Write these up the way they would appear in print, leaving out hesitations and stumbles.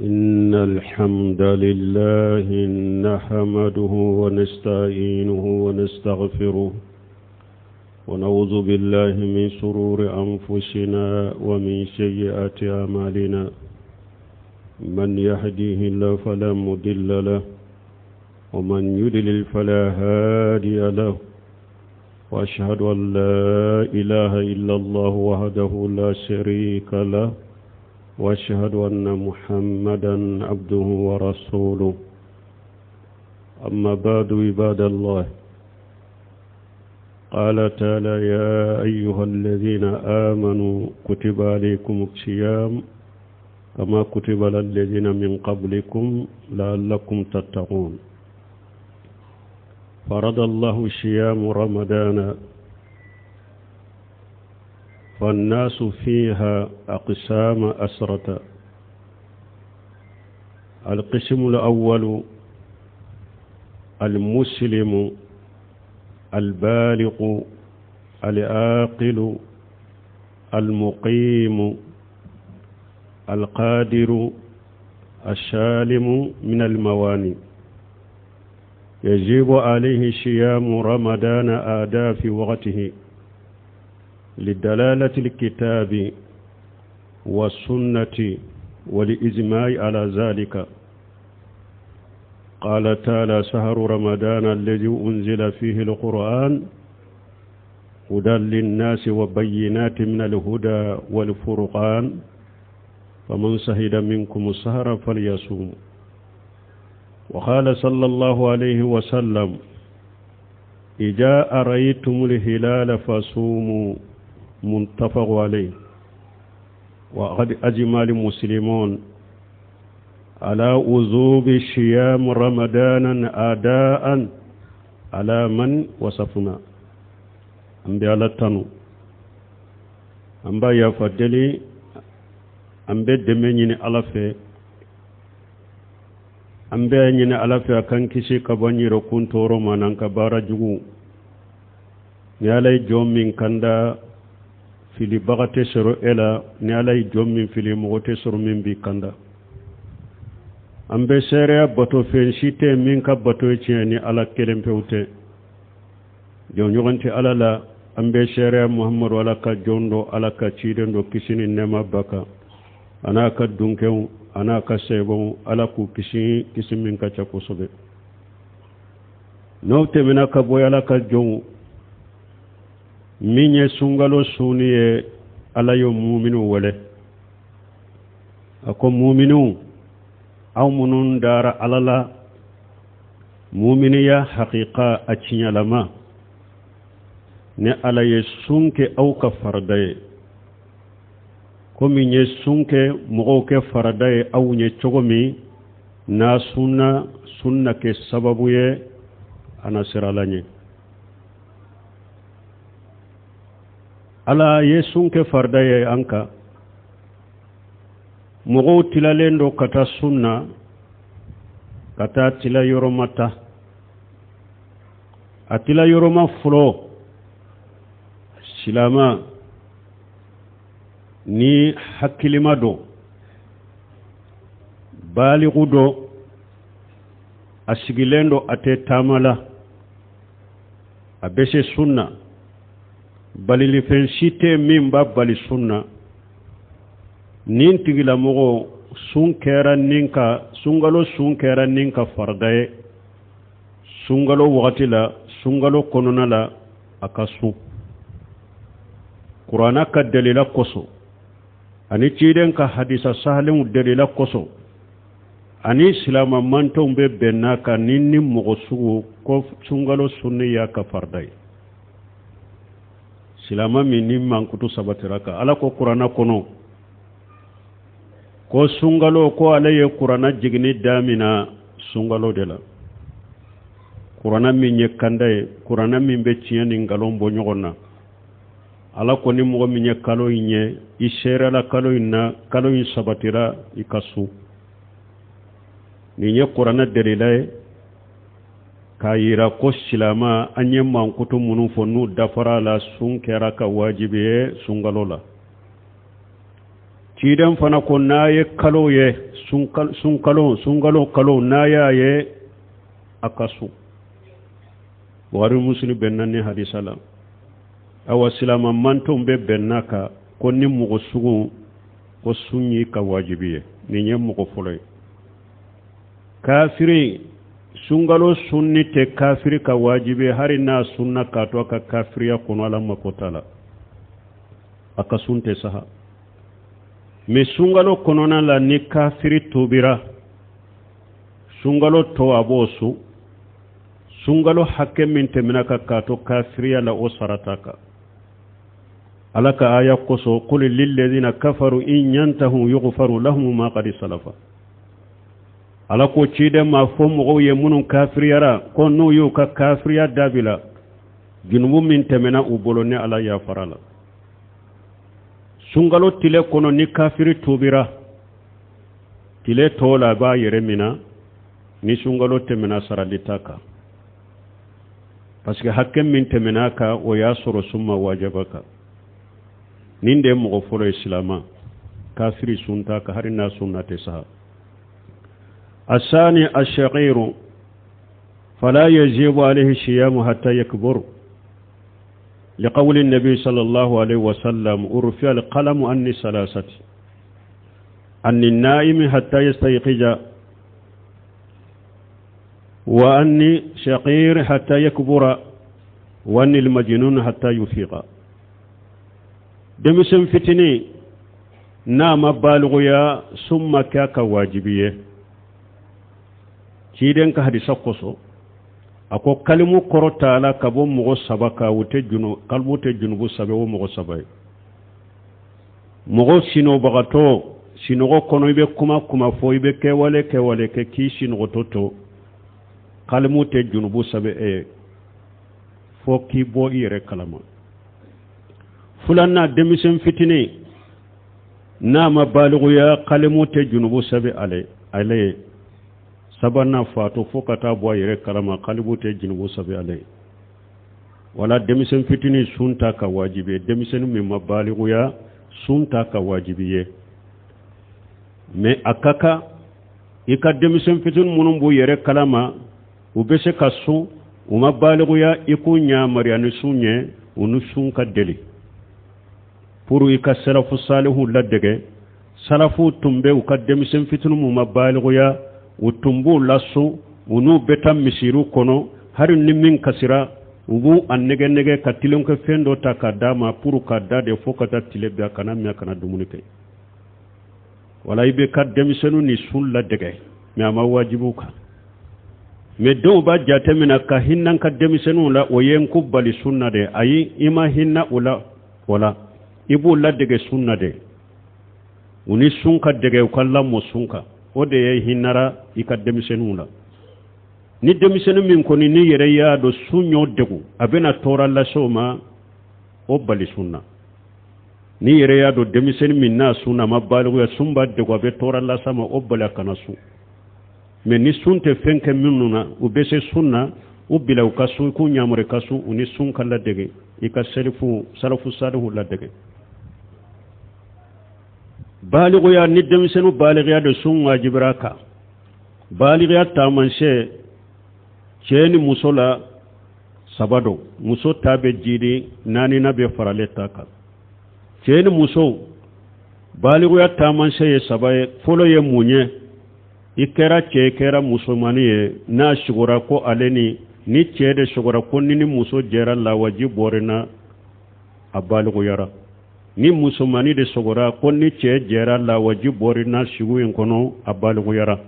إن الحمد لله نحمده ونستعينه ونستغفره ونعوذ بالله من شرور أنفسنا ومن سيئات أعمالنا من يهديه الله فلا مضل له ومن يضلل فلا هادي له وأشهد أن لا إله إلا الله وحده لا شريك له وأشهد أن محمدا عبده ورسوله أما بعد عباد الله قال تعالى يا أيها الذين آمنوا كتب عليكم الصيام كما كتب على الذين من قبلكم لعلكم تتقون فرض الله صيام رمضان فالناس فيها أقسام أسرة القسم الأول المسلم البالغ العاقل المقيم القادر السالم من المواني يجب عليه صيام رمضان آداء في وقته لدلالة الكتاب والسنة والإجماع على ذلك قال تعالى سهر رمضان الذي أنزل فيه القرآن هدى للناس وبينات من الهدى والفرقان فمن شهد منكم السهر فليصوم وقال صلى الله عليه وسلم إذا أريتم الهلال فصوموا متفق عليه وقد أجمع المسلمون على وجوب صيام رمضان أداء على من وصفنا an bɛ ala tanu an b'a yafa deli an bɛ dɛmɛ ɲini ala fɛ an bɛ ɲini ala fɛ a k'an kisi ka bɔ an yɛrɛkun tɔɔrɔ ma n'an ka baara jugu ni ala ye jɔn min kanda filibaga tɛ sɔrɔ e la ni ala ye jɔn min fili mɔgɔ tɛ sɔrɔ min b'i kanda an bɛ seereya batofɛn si tɛ min ka bato ye tiɲɛ ni ala kelen pewu tɛ jɔnɲɔgɔn tɛ ala la an bɛ seereya muhamadu ala ka jɔn dɔ ala ka ciden dɔ kisi ni nɛɛma b'a kan a n'a ka dunkɛw a n'a ka sahabaw ala k'u kisi kisi min ka ca kosɛbɛ n'o tɛmɛna ka bɔ ala ka jɔnw min ye sunkalo sunni ye ala ye muminiw wele a ko muminiw aw minnu dara ala la muminiya hakika a tiɲɛlama ne ala ye sun kɛ aw ka farida ye komi n ye sun kɛ mɔgɔw kɛ farida ye aw ɲɛ cogo min n'a sunna sun na kɛ sababu ye a na siran ala ɲɛ ala ye sun kɛ farida ye an kan mɔgɔw tilalen don ka taa sun na ka taa tila yɔrɔma ta a tila yɔrɔma fɔlɔ silama ni hakilima don baliku don a sigilen don a tɛ taama la a bɛ se sun na balilifɛn si tɛ min b'a bali sun na nin tigilamɔgɔ sun kɛra nin ka sunkalo sun kɛra nin ka farida ye sunkalo wagati la sunkalo kɔnɔna la a ka sun kuranna ka dalila kosɔn ani ciden ka hadisa sahalenw dalila kosɔn ani silama mantɔnw bɛ bɛnna kan ni ni mɔgɔ sugu ko sunkalo sunni y'a ka farida ye silama min ni mankutu sabatira kan ala ko kuranna kɔnɔ ko sunkalo ko ale ye kuranna jiginni damina sunkalo de la kuranna min ye kanda ye kuranna min bɛ tiɲɛ ni nkalon bɔ ɲɔgɔn na ala ko ni mɔgɔ min ye kalo in ye i seerela kalo in na kalo in sabatira i ka sun nin ye kuranna dalila ye k'a yira ko silama an ye mankutu minnu fɔ n'u dafara la sun kɛra ka wajibi ye sunkalo la ciden fana ko n'a ye kalo ye Sunkalo sunkalo kalo n'a y'a ye a ka sun. Buhari Muslim bɛnna ni hadisa la. Awa silama mantonw bɛɛ bɛnna kan ko ni mɔgɔ sugu ko sun y'i ka wajibi ye. Nin ye mɔgɔ fɔlɔ ye. Kafiri sunkalo sunni tɛ kafiri ka wajibi ye hari n'a sunna k'a to a ka kafiriya kɔnɔ ala mako t'a la a ka sun tɛ saha mɛ sunkalo kɔnɔna la ni kafiri tubira sunkalo tɔ a b'o sun sunkalo hakɛ min tɛmɛna kan k'a to kafiriya la o sara t'a kan ala ka aya kosɔn qul lilladina kafaru in yantahu yughfaru lahum ma qad salafa ala ko ciden m'a fɔ mɔgɔw ye minnu kafiriyara ko n'u y'u ka kafiriya dabila junubu min tɛmɛna u bolo ne ala yafara la sunkalo tile kɔnɔ ni kafiri tubira tile tɔ la a b'a yɛrɛ mina ni sunkalo tɛmɛna sarali t'a kan parce que hakɛ min tɛmɛna a kan o y'a sɔrɔ sun ma wajaba kan nin de ye mɔgɔ fɔlɔ ye silama kafiri sun t'a kan hari n'a sunna tɛ sa asani ashagiru fala yajibu alayhi siyamu hatta yakbur لقول النبي صلى الله عليه وسلم أرفع القلم عني ثلاثة عن النائم حتى يستيقظ وأني شقير حتى يكبر وأني المجنون حتى يفيق denmisɛn fitinin n'a ma balikuya sun ma kɛ a ka wajibi ye ciden ka hadisa kosɔn a ko kalimu kɔrɔtala ka bɔ mɔgɔ saba kan u tɛ junu kalimu tɛ junubu sɛbɛn o mɔgɔ saba ye mɔgɔ sinɔgɔbagatɔ sinɔgɔ kɔnɔ i bɛ kuma kuma fɔ i bɛ kɛwale kɛwale kɛ k'i sinɔgɔtɔ to kalimu tɛ junubu sɛbɛn e ye fo k'i bɔ i yɛrɛ kalama filanan denmisɛn fitinin n'a ma balikuya kalimu tɛ junubu sɛbɛn ale ale ye sabanan fatɔ fo ka taa bɔ a yɛrɛ kalama kalimu tɛ junubu sɛbɛn ale ye wala denmisɛn fitinin sun t'a ka wajibi ye denmisɛnnin min ma balikuya sun t'a ka wajibi ye mɛ a ka kan i ka denmisɛn fitinin minnu b'u yɛrɛ kalama u bɛ se ka sun u ma balikuya i k'u yamaruya ni sun ye u ni sun ka deli pour i ka salafu salihu ladege salafu tun bɛ u ka denmisɛn fitinin minnu ma balikuya u tun b'u lasun u n'u bɛ taa misiriw kɔnɔ hali ni min kasira u b'u a nɛgɛ nɛgɛ ka tilenkɛ fɛn dɔ ta k'a d'a ma pour ka da de fo ka taa tile bin a kana min a kana dumuni kɛ wala i bɛ ka denmisɛnninw ni sun ladege mɛ a ma wajibi u kan mɛ dɔw b'a jateminɛ ka hinɛ n ka denmisɛnninw la o ye n k'u bali sun na dɛ ayi i ma hinɛ u la o la i b'u ladege sun na dɛ u ni sun ka dege u ka lamɔ sun kan o de ye hinɛra i ka denmisɛnninw la ni denmisɛnnin min kɔni n'i yɛrɛ y'a dɔn sun y'o degun a bɛna tɔɔrɔ lase o ma o bali sun na n'i yɛrɛ y'a dɔn denmisɛnnin min n'a sunna a ma balikuya sun b'a degun a bɛ tɔɔrɔ las'a ma o bali a kana sun mɛ ni sun tɛ fɛn kɛ minnu na u bɛ se sun na u bila u ka sun i k'u yamaruya ka sun u ni sun ka ladege i ka selifu salafu salihu ladege balikuya ni denmisɛnnin balikuya de sun wajibira kan balikuya taamasiyɛn cɛ ni muso la saba don muso ta bɛ jiidi naaninan bɛ faralen ta kan cɛ ni muso balikuya taamasiyɛn ye saba ye fɔlɔ ye mun ye i kɛra cɛ i kɛra musomannin ye n'a sugora ko ale ni ni cɛ de sugora ko ni ni muso jɛra lawaji bɔr'i na a balikuyara ni musomannin de sugora ko ni cɛ jɛra lawaji bɔr'i na sugu in kɔnɔ a balikuyara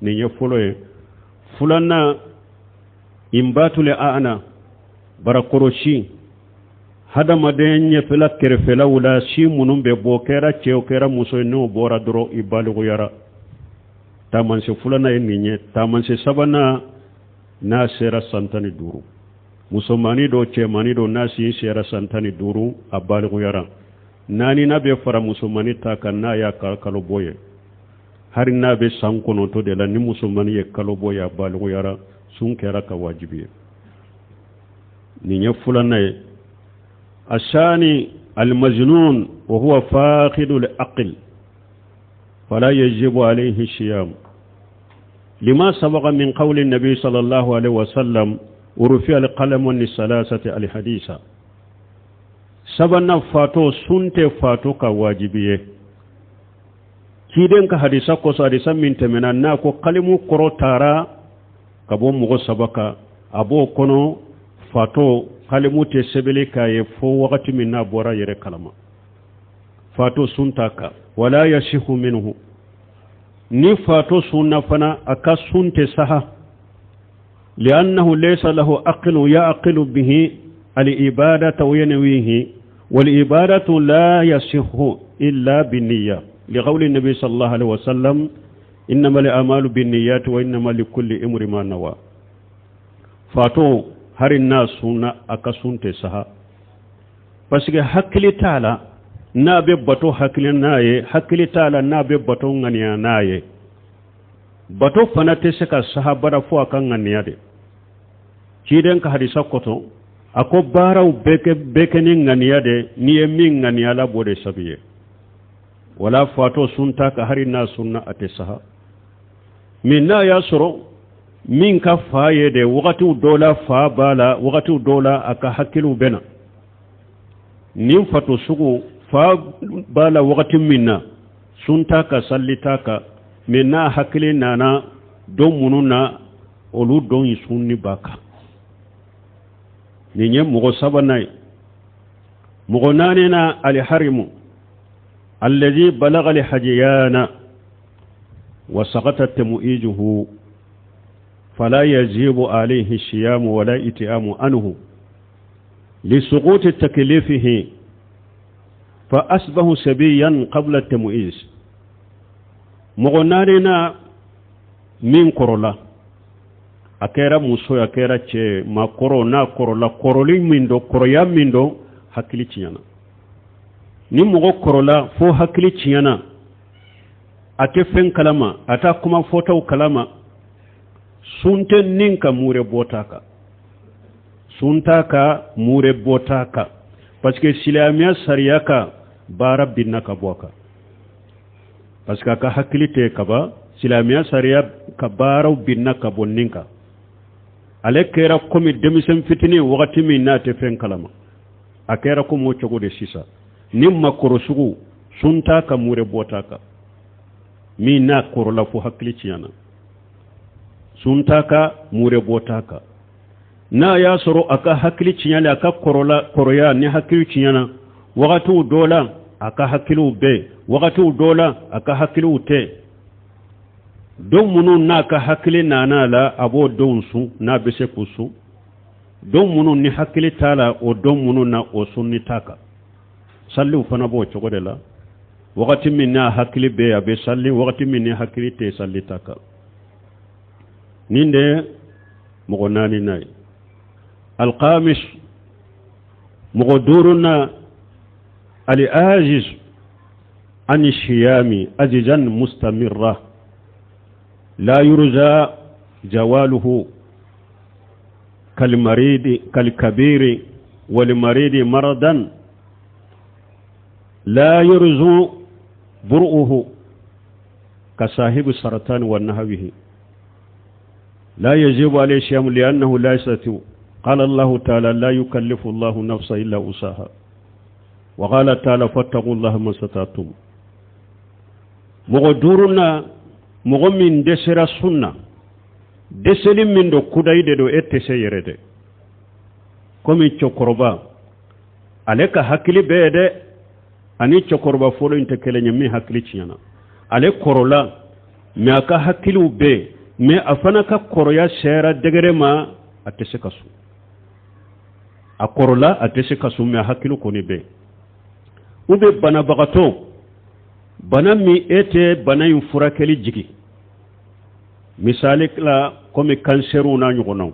nin ye fɔlɔ ye filanan inbatul aana barakɔrɔsi hadamaden ɲɛfɛla kɛrɛfɛlaw la si minnu bɛ bɔ kɛra cɛ o kɛra muso ye n'o bɔra dɔrɔn i balikuyara taamasiyɛn filanan ye nin ye taamasiyɛn sabanan n'a sera san 15 musomannin don cɛmannin don n'a si sera san 15 a balikuyara naaninan bɛ fara musomannin ta kan n'a y'a ka kalo bɔ ye hali n'a bɛ san 9 de la ni musomannin ye kalo bɔ ye a balikuyara sun kɛra ka wajibi ye nin ye filanan ye asani almajnun wa huwa faqidul aql. فلا يجب عليه الصيام لما سبق من قول النبي صلى الله عليه وسلم ورفع القلم للثلاثة الحديثة sabanan fatɔ sun tɛ fatɔ kan wajibi ye ciden ka hadisa kosɔn hadisa min tɛmɛna n'a ko kalimu kɔrɔ tara ka bɔ mɔgɔ saba kan a b'o kɔnɔ fatɔ kalimu tɛ sɛbɛnni k'a ye fo wagati min n'a bɔra yɛrɛ kalama fatɔ sun t'a kan wala yasihu minhu ni fatɔ sunna fana a ka sun tɛ saha li'annahu laysa lahu aqlu ya'qilu bihi al-ibadata wa yanwihi wal ibadatu la yasihu illa binniya liqawli nabi sallallahu alaihi wasallam innama al-a'malu binniyati wa innama likulli imri ma nawa fatɔ hari n'a sunna a ka sun tɛ saha parce que hakili t'a la n'a bɛ bato hakili n'a ye hakili t'a la n'a bɛ bato ŋaniya n'a ye bato fana tɛ se ka saha bara fo a ka ŋaniya de ciden ka hadisa kɔtɔ a ko baaraw bɛɛ kɛ ni ŋaniya de n'i ye min ŋaniya ala b'o de sabu ye wala fatɔ sun t'a kan hari n'a sunna a tɛ saha min n'a y'a sɔrɔ min ka fa ye de wagatiw dɔw la fa b'a la wagatiw dɔw la a ka hakiliw bɛ na nin fatɔ sugu fa b'a la wagati min na sun t'a kan sali t'a kan mais n'a hakili nana don minnu na olu don in sunni b'a kan nin ye mɔgɔ sabanan ye mɔgɔ naaninan aliharimu alladhi balagha alhajiyana wa sakata tamyizuhu fala yajibu alayhi siyamu wala itiamu anhu lisuquti taklifihi fa asbahu sabiyan qabla tamyiz mɔgɔ naaninan min kɔrɔla a kɛra muso ye a kɛra cɛ ye maa kɔrɔ n'a kɔrɔla kɔrɔli min don kɔrɔya min don hakili tiɲɛna ni mɔgɔ kɔrɔla fo hakili tiɲɛna a tɛ fɛn kalama a t'a kuma fɔtaw kalama sun tɛ nin kan mure bɔ t'a kan sun t'a kan mure bɔ t'a kan parce que silamɛya sariya ka baara binna ka bɔ a kan parce que a ka hakili tɛ kaba silamɛya sariya ka baaraw binna ka bɔ nin kan ale kɛra komi denmisɛn fitinin wagati min n'a tɛ fɛn kalama a kɛra komi o cogo de sisan ni makɔrɔ sugu sun t'a kan mure bɔ t'a kan min n'a kɔrɔla fo hakili tiɲɛna sun t'a kan mure bɔ t'a kan n'a y'a sɔrɔ a ka hakili tiɲɛli a ka kɔrɔla kɔrɔya ni hakili tiɲɛna wagatiw dɔ la a ka hakiliw bɛ wagatiw dɔ la a ka hakiliw tɛ don minnu n'a ka hakili nana a la a b'o donw sun n'a bɛ se k'u sun don minnu ni hakili t'a la o don minnu na o sunni t'a kan saliw fana b'o cogo de la wagati min n'a hakili bɛ a bɛ sali wagati min ni hakili tɛ sali t'a kan nin de mɔgɔ naaninan ye alkhamis mɔgɔ duurunan al-ajiz ani siyami ajizan mustamirra la yurja zawaluhu kalmaridi kalkabiri walmaridi maradan la yurju bur'uhu ka sahibi saratan wa nahwihi la yajibu alayhi siyam li'annahu la yastati qala Allah ta'ala la yukallifu Allah nafsa illa wusaha wa qala ta'ala fattaqullaha mastata'tum mɔgɔ duurunan mɔgɔ min dɛsɛra sun na dɛsɛli min don kudayi de don e tɛ se yɛrɛ dɛ komi cɛkɔrɔba ale ka hakili bɛ yen dɛ ani cɛkɔrɔba fɔlɔ in tɛ kelen ye min hakili tiɲɛna ale kɔrɔla mais a ka hakiliw bɛ yen mais a fana ka kɔrɔya sera degré ma a tɛ se ka sun a kɔrɔla a tɛ se ka sun mais a hakili kɔni bɛ yen ou bien banabagatɔ bana min e tɛ bana in furakɛli jigi misali la komi kansɛriw n'a ɲɔgɔnnaw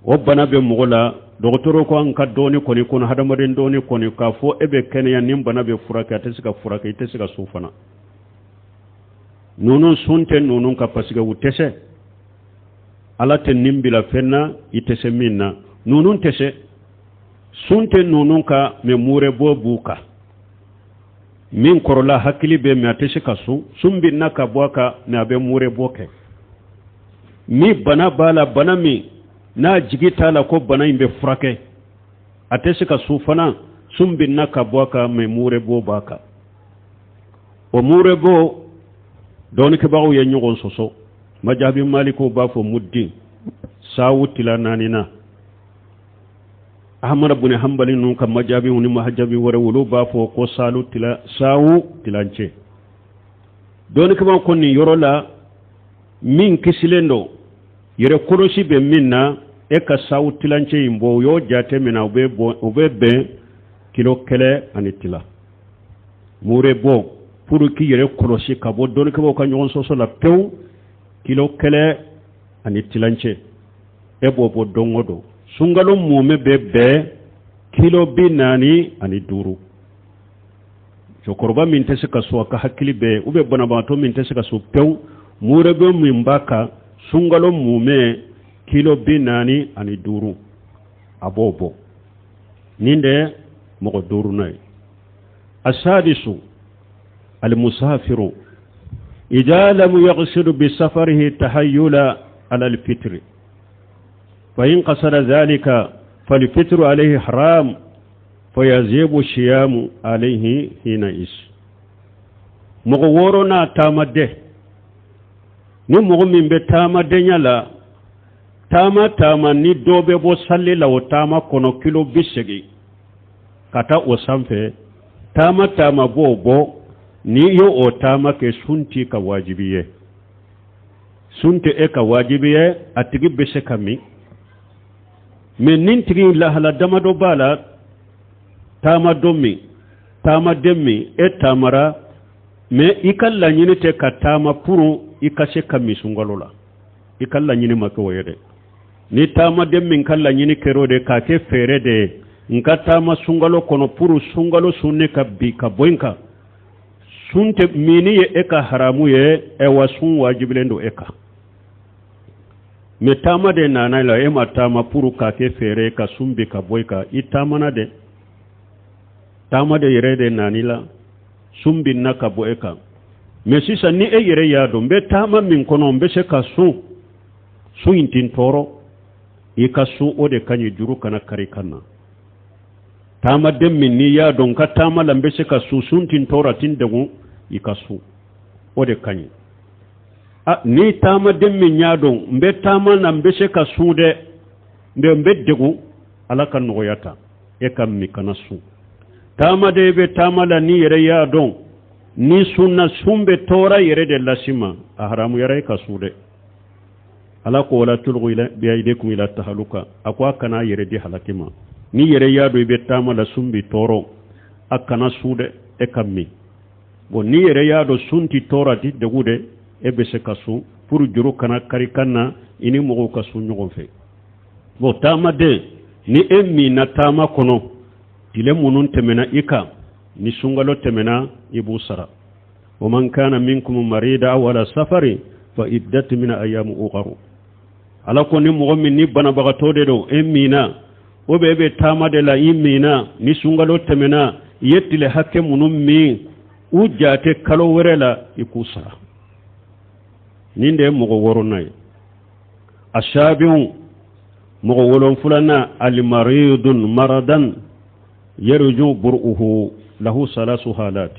o bana bɛ mɔgɔ la dɔgɔtɔrɔ ko an ka dɔɔni kɔni kɔnɔ hadamaden dɔɔni kɔni k'a fɔ e bɛ kɛnɛya nin bana bɛ furakɛ a tɛ se ka furakɛ i tɛ se ka sun fana ninnu sun tɛ ninnu kan parce que u tɛ se ala tɛ nin bila fɛn na i tɛ se min na ninnu tɛ se sun tɛ ninnu kan mais mure bɔ b'u kan. Min kɔrɔla, hakili bɛ, mais a tɛ se ka sun, sun binna ka bɔ a kan, mais a bɛ mure bɔ kɛ. Min bana b'a la, bana min n'a jigi t'a la ko bana in bɛ furakɛ, a tɛ se ka sun fana, sun binna ka bɔ a kan, mais mure bɔ b'a kan. O mure bɔ, dɔnnikɛbagaw ye ɲɔgɔn sɔsɔ. Majabi Malikuw b'a fɔ mudin, sawu tila naani na. Ahamada buni Hanbali ninnu ka majabiw ni majabi wɛrɛ, olu b'a fɔ ko salu tila, sawu tilancɛ. Dɔnnikɛbagaw ko nin yɔrɔ la, min kisilen don, yɛrɛ kɔlɔsi bɛ min na, e ka sawu tilancɛ in bɔ. U y'o jate minɛ, u bɛ bɔ, u bɛ bɛn kilo kɛlɛ ani tila mure bɔ, pour k'i yɛrɛ kɔlɔsi ka bɔ dɔnnikɛbagaw ka ɲɔgɔn sɔsɔ la pewu. Kilo kɛlɛ ani tilancɛ, e b'o bɔ don o don. Sunkalo mumɛ bɛ bɛn kilo 45. Cɛkɔrɔba min tɛ se ka sun, a ka hakili bɛ, ou bien banabagatɔ min tɛ se ka sun pewu, murebɔ min b'a kan, sunkalo mumɛ kilo 45, a b'o bɔ. Nin de mɔgɔ duurunan ye. Asadisu alimusafiru idha lam yaqsidu bi safarihi tahayyula ala alfitri, fa in qasada dhalika falfitru alayhi haram, fayazibu siyamu alayhi hina is. Mɔgɔ wɔɔrɔnan, taamaden. Ni mɔgɔ min bɛ taamadenya la, taama taama ni dɔ bɛ bɔ sali la o taama kɔnɔ, kilo 80 ka taa o sanfɛ, taama taama b'o bɔ, n'i ye o taama kɛ, sun t'i ka wajibi ye, sun tɛ e ka wajibi ye, a tigi bɛ se ka min. Mais nin tigi, lahala damadɔ b'a la. Taama don min, taamaden min, e taamara, mais i ka laɲini tɛ ka taama pour i ka se ka min sunkalo la, i ka laɲini ma kɛ o ye dɛ. Ni taamaden min ka laɲini kɛra o de, k'a kɛ fɛɛrɛ de ye, n ka taama sunkalo kɔnɔ pour sunkalo sunni ka bi ka bɔ n kan, sun tɛ minni ye e ka haramu ye, ɛwa, sun wajibilen don e kan. Mais taama de nana la, e ma taama pour k'a kɛ fɛɛrɛ ka sun bi ka bɔ i kan, i taamana de, taama de yɛrɛ de nani la, sun binna ka bɔ e kan. Mais sisan, ni e yɛrɛ y'a dɔn n bɛ taama min kɔnɔ, n bɛ se ka sun, sun in tɛ n tɔɔrɔ, i ka sun, o de ka ɲi, juru kana kari ka na. Taamaden min n'i y'a dɔn n ka taama la n bɛ se ka sun, sun tɛ n tɔɔrɔ, a tɛ n degun, i ka sun, o de ka ɲi. A ni taamaden min y'a dɔn n bɛ taama na, n bɛ se ka sun dɛ, mais n bɛ degun, Ala ka nɔgɔya ta, e ka min, kana sun. Taamaden bɛ taama la, n'i yɛrɛ y'a dɔn ni sunna, sun bɛ tɔɔrɔ yɛrɛ de las'i ma, a haramuyara e ka sun dɛ. Ala ko wala tulqu bi aydikum ila tahaluka, a ko a kana yɛrɛ di halaki ma. N'i yɛrɛ y'a dɔn i bɛ taama la, sun b'i tɔɔrɔ, a kana sun dɛ, e ka min. Bon, n'i yɛrɛ y'a dɔn sun t'i tɔɔrɔ, a t'i degun dɛ, e bɛ se ka sun pour juru kana kari kan na, i ni mɔgɔw ka sun ɲɔgɔn fɛ. Bon, taamaden, ni e minna taama kɔnɔ, tile minnu tɛmɛna i kan, ni sunkalo tɛmɛna, i b'u sara. Wa man kana minkum marida aw ala safari fa iddatu min ayamu ukharu. Ala ko ni mɔgɔ min ni banabagatɔ de don, e minna, o bɛ e bɛ taama de la, i minna, ni sunkalo tɛmɛna, i ye tile hakɛ minnu min, u jate kalo wɛrɛ la, i k'u sara. Nin de ye mɔgɔ wɔɔrɔnan ye. Asabiw, mɔgɔ wolonfilana, alimaridun maradan yarju buruhu lahu salasu halat.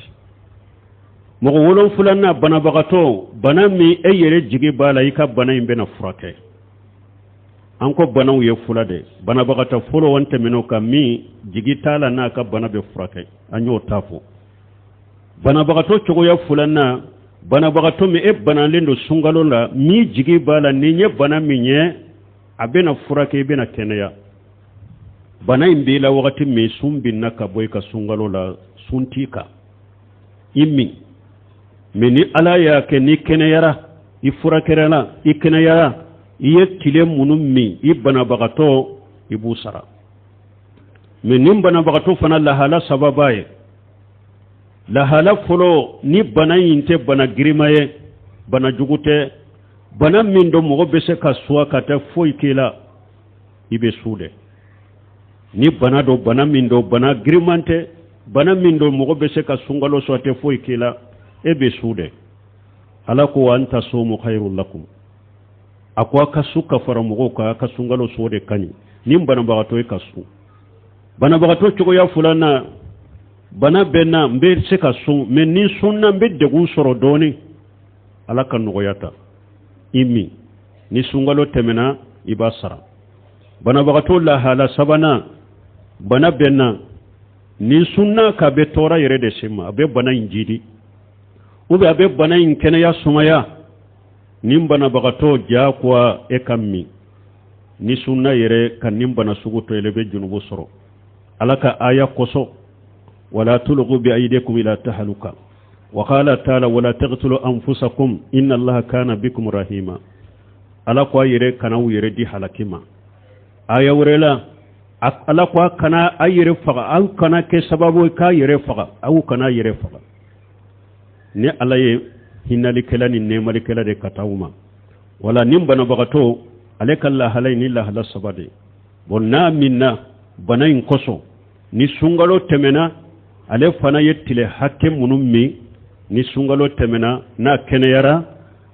Mɔgɔ wolonfilana, banabagatɔ, bana min e yɛrɛ jigi b'a la i ka bana in bɛna furakɛ. An ko banaw ye fila de. Banabagatɔ fɔlɔ, an tɛmɛn'o kan, min jigi t'a la n'a ka bana bɛ furakɛ, an y'o ta fɔ. Banabagatɔ cogoya filanan, banabagatɔ min e banalen don sunkalo la, min jigi b'a la nin ye bana min ye, a bɛna furakɛ, i bɛna kɛnɛya. Bana in b'i la wagati min, sun binna ka bɔ i ka sunkalo la, sun t'i kan, i min. Mais ni Ala y'a kɛ ni kɛnɛyara, i furakɛra, i kɛnɛyara, i ye tile minnu min i banabagatɔ, i b'u sara. Mais nin banabagatɔ fana, lahala saba b'a ye. Lahala fɔlɔ, ni bana in tɛ bana girima ye, bana jugu tɛ, bana min don mɔgɔ bɛ se ka suwa ka tɛ foyi k'i la, i bɛ sun dɛ. Ni bana don, bana min don, bana giriman tɛ. Bana min don, mɔgɔ bɛ se ka sunkalo sun, a tɛ foyi k'i la, e bɛ sun dɛ. Ala ko wa an tasumu khayrun lakum. A ko a ka sun ka fara mɔgɔw kan, a ka sunkalo sun, o de ka ɲi ni banabagatɔ ye ka sun. Banabagatɔ cogoya filanan, bana bɛ n na, n bɛ se ka sun, mais ni sunna, n bɛ degun sɔrɔ dɔɔnin. Ala ka nɔgɔya ta, i min, ni sunkalo tɛmɛna, i b'a sara. Banabagatɔ lahala sabanan, bana bɛ n na, ni sunna k'a bɛ tɔɔrɔ yɛrɛ de se n ma, a bɛ bana in jidi ou bien a bɛ bana in kɛnɛya sumaya. Nin banabagatɔ, diyagoya e ka min. Ni sunna yɛrɛ ka nin bana sugu to i la, i bɛ junubu sɔrɔ Ala ka aya kosɔn: wala tulqu bi aydikum ila tahaluka. Wa qala ta'ala: wala taqtulu anfusakum inna Allaha kana bikum rahima. Ala ko a yɛrɛ kana aw yɛrɛ di halaki ma. Aya wɛrɛ la, Ala ko a kana a yɛrɛ faga, aw kana kɛ sababu ye k'a yɛrɛ faga, aw kana yɛrɛ faga. Ni Ala ye hinalikɛla ni nɛɛmalikɛla de ka taa aw ma. Wala ni banabagatɔ, ale ka lahala ye ni lahala saba de. Bon, n'a minna bana in kosɔn, ni sunkalo tɛmɛna, ale fana ye tile hakɛ minnu min, ni sunkalo tɛmɛna, n'a kɛnɛyara,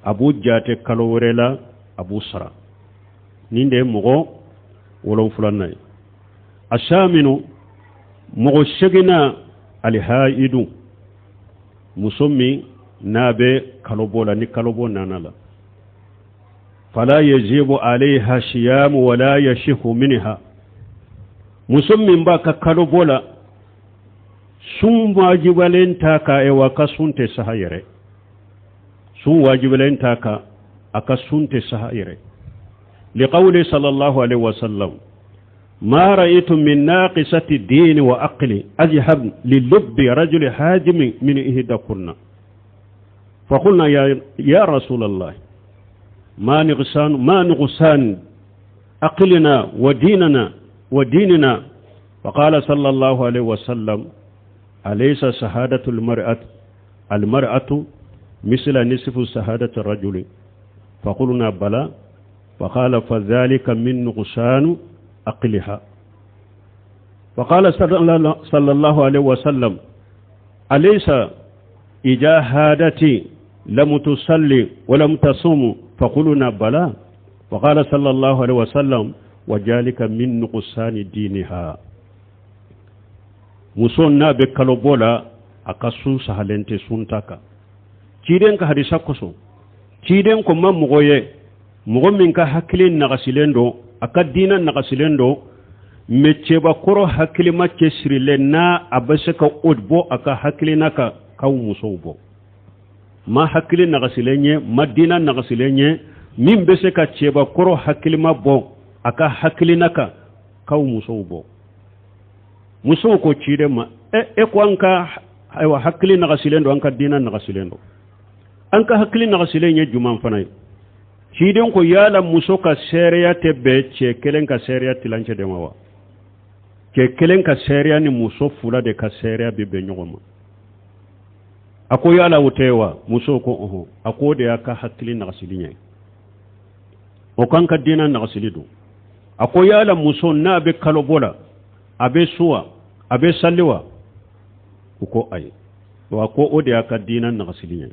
a b'u jate kalo wɛrɛ la, a b'u sara. Nin de ye mɔgɔ wolonfilanan ye. Asaminu, mɔgɔ seginna, alihaidu, muso min n'a bɛ kalobɔ la, ni kalobɔ nana la, fala yajibu alayha siyamu wala yasihu minha. Muso min b'a ka kalobɔ la, sun wajibalen t'a kan, wa ka sun tɛ saha yɛrɛ. Sun wajibalen t'a kan, a ka sun tɛ saha yɛrɛ. Liqawli sallallahu alaihi wasallam: ما رأيت من ناقصة الدين وعقل أذهب للب رجل حازم من إحداكن. فقلنا: يا رسول الله، ما نقصان عقلنا وديننا؟ فقال صلى الله عليه وسلم: أليس شهادة المرأة مثل نصف شهادة الرجل؟ فقلنا: بلى. فقال: فذلك من نقصان عقلها. فقال صلى الله عليه وسلم: أليس إذا حاضت لم تصلي ولم تصوم؟ فقلنا: بلى. فقال صلى الله عليه وسلم: وذلك من نقصان دينها. Muso n'a bɛ kalobɔ la, a ka sun sahalen tɛ, sun ta kan. Ciden ka hadisa kosɔn, ciden ko ma mɔgɔ ye, mɔgɔ min ka hakili nagasilen don, a ka diinɛ nagasilen don, mais cɛbakɔrɔ hakilima cɛsirilen n'a a bɛ se ka o bɔ a ka hakilina kan k'aw musow bɔ. Ma hakili nagasilen ye, ma diinɛ nagasilen ye, min bɛ se ka cɛbakɔrɔ hakilima bɔ a ka hakilina kan k'aw musow bɔ. Musow ko ciden ma: e ko an ka, ayiwa, hakili nagasilen don, an ka diinɛ nagasilen don. An ka hakili nagasilen ye juman fana ye? Ciden ko: yala muso ka seereya tɛ bɛn cɛ kelen ka seereya tilancɛ de ma wa? Cɛ kelen ka seereya ni muso fila de ka seereya bɛ bɛn ɲɔgɔn ma. A ko: yala o tɛ wa? Musow ko: ɔhɔn. A ko o de y'a ka hakili nagasili ɲɛ, o kan ka diinɛ nagasili don. A ko: yala muso n'a bɛ kalo bɔ la, a bɛ sun wa? A bɛ sali wa? U ko: ayi. Wa ko o de y'a ka diinɛ nagasili ɲɛ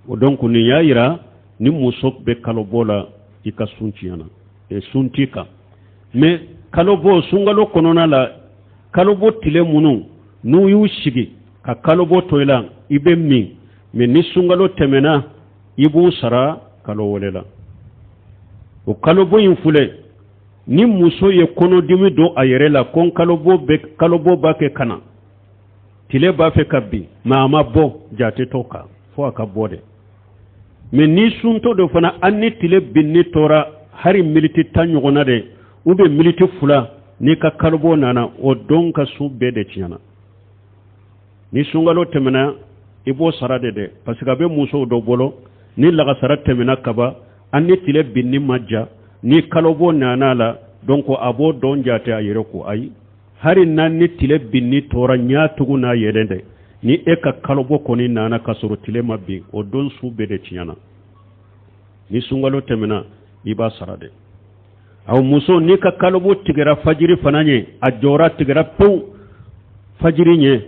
o. Donc nin y'a yira ni muso bɛ kalo bɔ la, i ka sun tiɲɛna, sun t'i kan. Mais kalo bɔ sunkalo kɔnɔna la, kalo bɔ tile minnu n'u y'u sigi ka kalo bɔ to i la, i bɛ min, mais ni sunkalo tɛmɛna, i b'u sara kalo wɛrɛ la. O kalo bɔ in filɛ, ni muso ye kɔnɔdimi don a yɛrɛ la ko kalobɔ bɛ, kalobɔ b'a kɛ ka na, tile b'a fɛ ka bin, mais a ma bɔ, jate t'o kan fo a ka bɔ de. Mais ni suntɔ dɔ fana, an ni tile binni tora hari miniti 10 ɲɔgɔnna de ou bien miniti 2, n'i ka kalobɔ nana, o don ka sun bɛɛ de tiɲɛna. Ni sunkalo tɛmɛna, i b'o sara de dɛ, parce que a bɛ musow dɔ bolo, ni lagasara tɛmɛna kaba, an ni tile binni ma ja, ni kalobɔ nana la, donc a b'o dɔn jate a yɛrɛ ko ayi. Hari n'a ni tile binni tora ɲa tugu n'a yɛlɛ dɛ, ni e ka kalobɔ kɔni nana ka sɔrɔ tile ma bin, o don su bɛɛ de tiɲɛna. Ni sunkalo tɛmɛna, i b'a sara dɛ. Aw muso, n'i ka kalobɔ tigɛra fajiri fana ye, a jɔra, tigɛra pewu. Fajiri ɲɛ,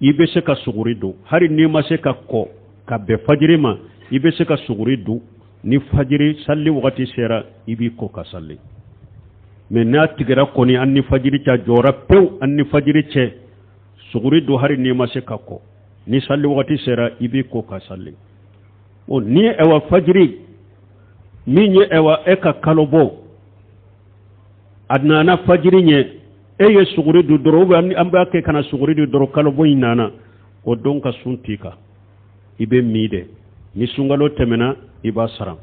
i bɛ se ka suguri dun. Hali n'i ma se ka kɔ ka bɛn fajiri ma, i bɛ se ka suguri dun. Ni fajiri sali wagati sera, i b'i ko ka sali. Mais n'a tigɛra kɔni, an ni fajiri cɛ jɔra pewu, an ni fajiri cɛ, suguri dun hali n'i ma se ka kɔ. Ni sali wagati sera, i b'i ko ka sali. O ni ɛwa fajiri min ye ɛwa e ka kalo bɔ, a nana fajiri ɲɛ, e ye suguri dun dɔrɔn, ou bien an b'a kɛ ka na suguri dun dɔrɔn, kalobɔ in nana, o don ka sun t'i kan, i bɛ min de. Ni sunkalo tɛmɛna, i b'a sara.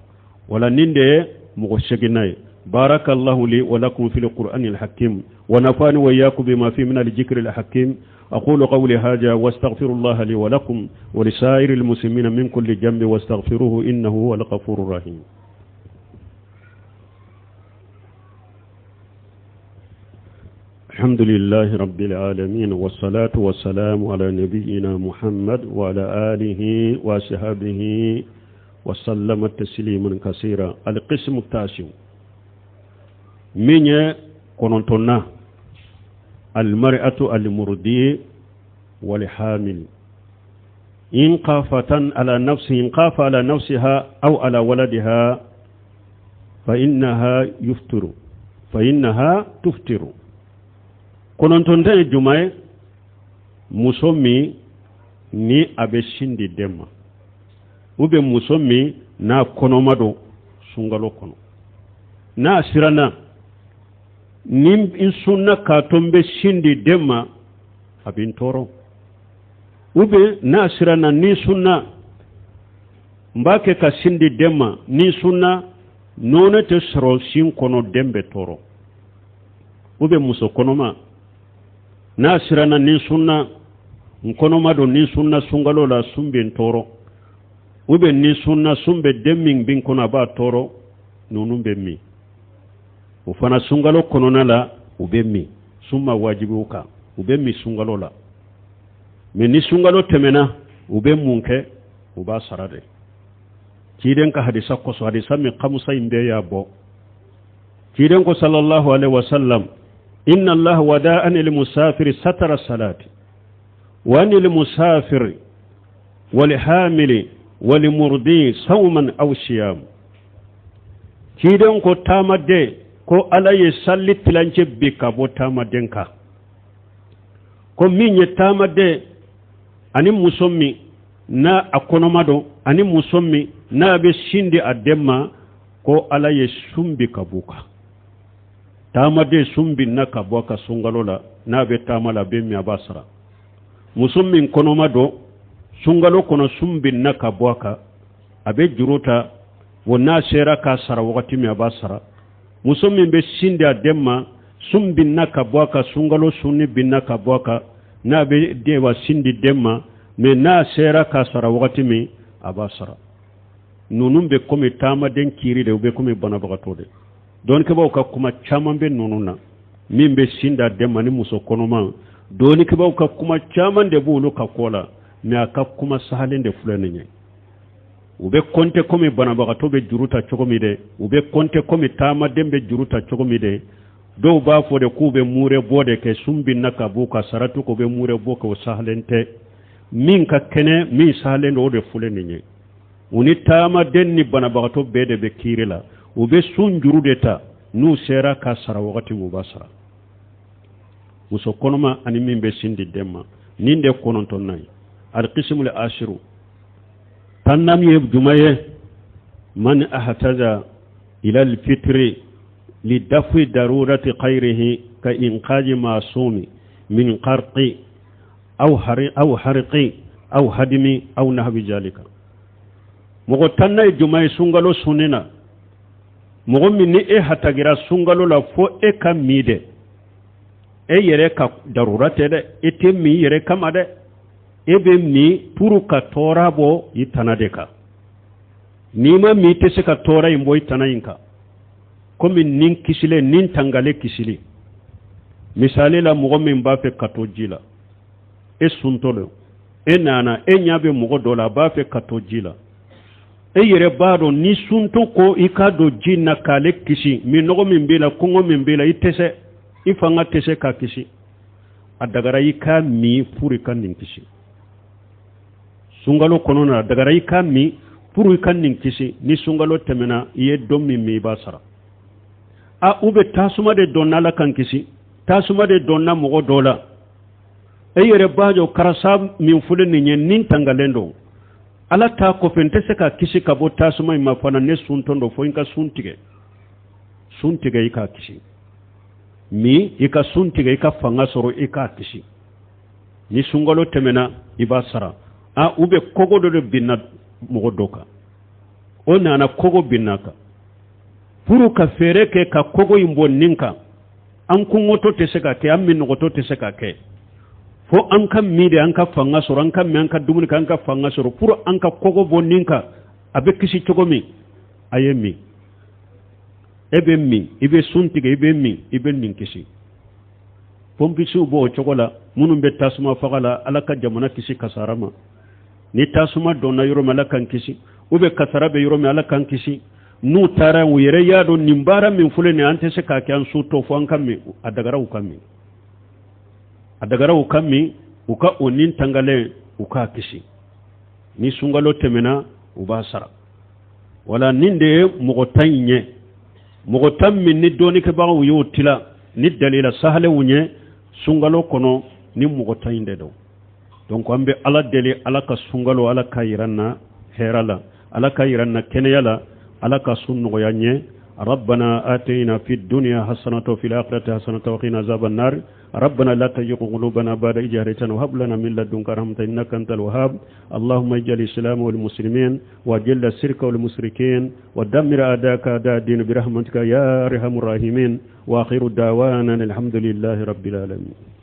Wala nin de ye mɔgɔ seginna ye. Barakallahu li wa lakum fil qur'anil hakim wa nafani wa iyyakum bima fi min al-dhikril hakim. أقول قولي هذا واستغفر الله لي ولكم ولسائر المسلمين من كل جنب واستغفروه إنه هو الغفور الرحيم. الحمد لله رب العالمين، والصلاة والسلام على نبينا محمد وعلى آله وصحبه وسلم تسليما كثيرا. القسم التاسع من كنتنا المرأة المرضي والحامل إن خافتا على نفسه، إن خاف على نفسها أو على ولدها فإنها يفطر، فإنها تفطر. Kɔnɔntɔntan ye jumɛn ye? Muso min ni a bɛ sin di den ma, ou bien muso min n'a kɔnɔma don sunkalo kɔnɔ, n'a siranna ni n sunna k'a to n bɛ sin di den ma, a bɛ n tɔɔrɔ, ou bien n'a siranna ni n sunna, n b'a kɛ ka sin di den ma, ni n sunna, nɔnɔ tɛ sɔrɔ sin kɔnɔ, den bɛ tɔɔrɔ, ou bien muso kɔnɔma n'a siranna ni sunna, n kɔnɔma don, ni sunna sunkalo la, sun bɛ n tɔɔrɔ, ou bien ni sunna, sun bɛ den min bɛ n kɔnɔ, a b'a tɔɔrɔ, ninnu bɛ min. O fana sunkalo kɔnɔna la, u bɛ min, sun ma wajibi u kan, u bɛ min sunkalo la. Mais ni sunkalo tɛmɛna, u bɛ mun kɛ? U b'a sara de. Ciden ka hadisa kosɔn, hadisa min kamusa in bɛɛ y'a bɔ, ciden ko sallallahu alaihi wasallam: inna allaha wada anil musafiri satara salati wa anil musafiri wal hamili wal murdi sawman aw siyam. Ciden ko taamaden ko Ala ye salli tilancɛ bi ka bɔ taamaden kan, ko min ye taamaden ani muso min n'a a kɔnɔma don ani muso min n'a bɛ sin di a den ma, ko Ala ye sun bi ka b'u kan. Taamaden, sun binna ka bɔ a ka sunkalo la, n'a bɛ taama la, a bɛ min, a b'a sara. Muso min kɔnɔma don sunkalo kɔnɔ, sun binna ka bɔ a kan, a bɛ juru ta o, n'a sera k'a sara wagati min, a b'a sara. Muso min bɛ sin di a den ma, sun binna ka bɔ a kan, sunkalo sunni binna ka bɔ a kan, n'a bɛ den wa sin di den ma, mais n'a sera k'a sara wagati min, a b'a sara. Ninnu bɛ komi taamaden kiiri de, u bɛ komi banabagatɔ de. Dɔnnikɛbaaw ka kuma caman bɛ ninnu na, min bɛ sin da den ma ni muso kɔnɔma, dɔnnikɛbaaw ka kuma caman de b'olu ka ko la. Mais a ka kuma sahalen de filɛ nin ye. U bɛ kɔnte komi banabagatɔ bɛ juru ta cogo min dɛ, u bɛ kɔnte komi taamaden bɛ juru ta cogo min dɛ. Dɔw b'a fɔ de k'u bɛ mure bɔ de kɛ, sun binna ka b'u ka saratu k'u bɛ mure bɔ kɛ, o sahalen tɛ. Min ka kɛnɛ, min sahalen don, o de filɛ nin ye. U ni taamaden ni banabagatɔ bɛɛ de bɛ kiiri la. U bɛ sun juru de ta, n'u sera k'a sara wagati min, u b'a sara. Muso kɔnɔma ani min bɛ sin di den ma, nin de kɔnɔntɔnnan ye. Alikisimul asiru, tannan ye jumɛn ye? Man ahtaja ila alfitri li dafi darurati khayrihi ka inqaji masumi min qarqi aw hari aw harqi aw hadimi aw nahwi jalika. Mɔgɔ tannan ye jumɛn ye sunkalo sunni na? Mɔgɔ min ni e hatagira sunkalo la fo e ka min dɛ, e yɛrɛ ka darura tɛ dɛ, e tɛ min yɛrɛ kama dɛ, e bɛ min pour ka tɔɔrɔ bɔ i tana de kan. N'i ma min, i tɛ se ka tɔɔrɔ in bɔ i tana in kan, komi nin kisilen, nin tangale kisili. Misali la, mɔgɔ min b'a fɛ ka to ji la, e suntɔ don, e nana, e ɲɛ bɛ mɔgɔ dɔ la, a b'a fɛ ka to ji la, e yɛrɛ b'a dɔn ni suntɔ ko i ka don ji na k'ale kisi, minnɔgɔ min b'i la, kɔngɔ min b'i la, i tɛ se, i fanga tɛ se k'a kisi. A dagara i k'a min pour i ka nin kisi. Sunkalo kɔnɔna na, a dagara i k'a min pour i ka nin kisi. Ni sunkalo tɛmɛna, i ye dɔ min min, i b'a sara. A u bɛ tasuma de donna, Ala k'an kisi, tasuma de donna mɔgɔ dɔ la. E yɛrɛ b'a dɔn, karisa min filɛ nin ye, nin tangalen don. Ala ta kɔfɛ, n tɛ se ka kisi ka bɔ tasuma in ma fana. Ne suntɔn don, fo n ka sun tigɛ. Sun tigɛ, i k'a kisi. Min, i ka sun tigɛ, i ka fanga sɔrɔ, i k'a kisi. Ni sunkalo tɛmɛna, i b'a sara. A u bɛ kogo dɔ de binna mɔgɔ dɔ kan, o nana kogo binna kan. Pour ka feere kɛ ka kogo in bɔ nin kan, an kɔngɔtɔ tɛ se ka kɛ, an minnɔgɔtɔ tɛ se ka kɛ, fo an ka min de, an ka fanga sɔrɔ, an ka min, an ka dumuni kɛ, an ka fanga sɔrɔ pour an ka kogo bɔ nin kan, a bɛ kisi cogo min. A ye min, e bɛ min, i bɛ sun tigɛ, i bɛ min, i bɛ nin kisi. Pɔnpisiw b'o cogo la, minnu bɛ tasuma faga la. Ala ka jamana kisi kasara ma. Ni tasuma donna yɔrɔ min, Ala k'an kisi, u bɛ kasara bɛ yɔrɔ min, Ala k'an kisi. N'u taara, u yɛrɛ y'a dɔn nin baara min filɛ nin, an tɛ se k'a kɛ an suntɔ, fo an ka min. A dagara u ka min, a dagara u ka min, u ka o nin tangalen, u k'a kisi. Ni sunkalo tɛmɛna, u b'a sara. Wala nin de ye mɔgɔ 10 in ye, mɔgɔ 10 min ni dɔɔnikɛbagaw y'o tila ni dalila sahalenw ye sunkalo kɔnɔ, ni mɔgɔ 10 in de don. Donc an bɛ Ala deli, Ala ka sunkalo, Ala ka yira na hɛrɛ la, Ala ka yira na kɛnɛya la, Ala ka sun nɔgɔya ɲɛ. ربنا آتينا في الدنيا حسنة وفي الآخرة حسنة وقنا عذاب النار. ربنا لا تزغ قلوبنا بعد إذ هديتنا وهب لنا من لدنك رحمة إنك أنت الوهاب. اللهم اجعل الإسلام والمسلمين، وأذل الشرك والمشركين، ودمر أعداءك أعداء الدين برحمتك يا أرحم الراحمين. وآخر دعوانا الحمد لله رب العالمين.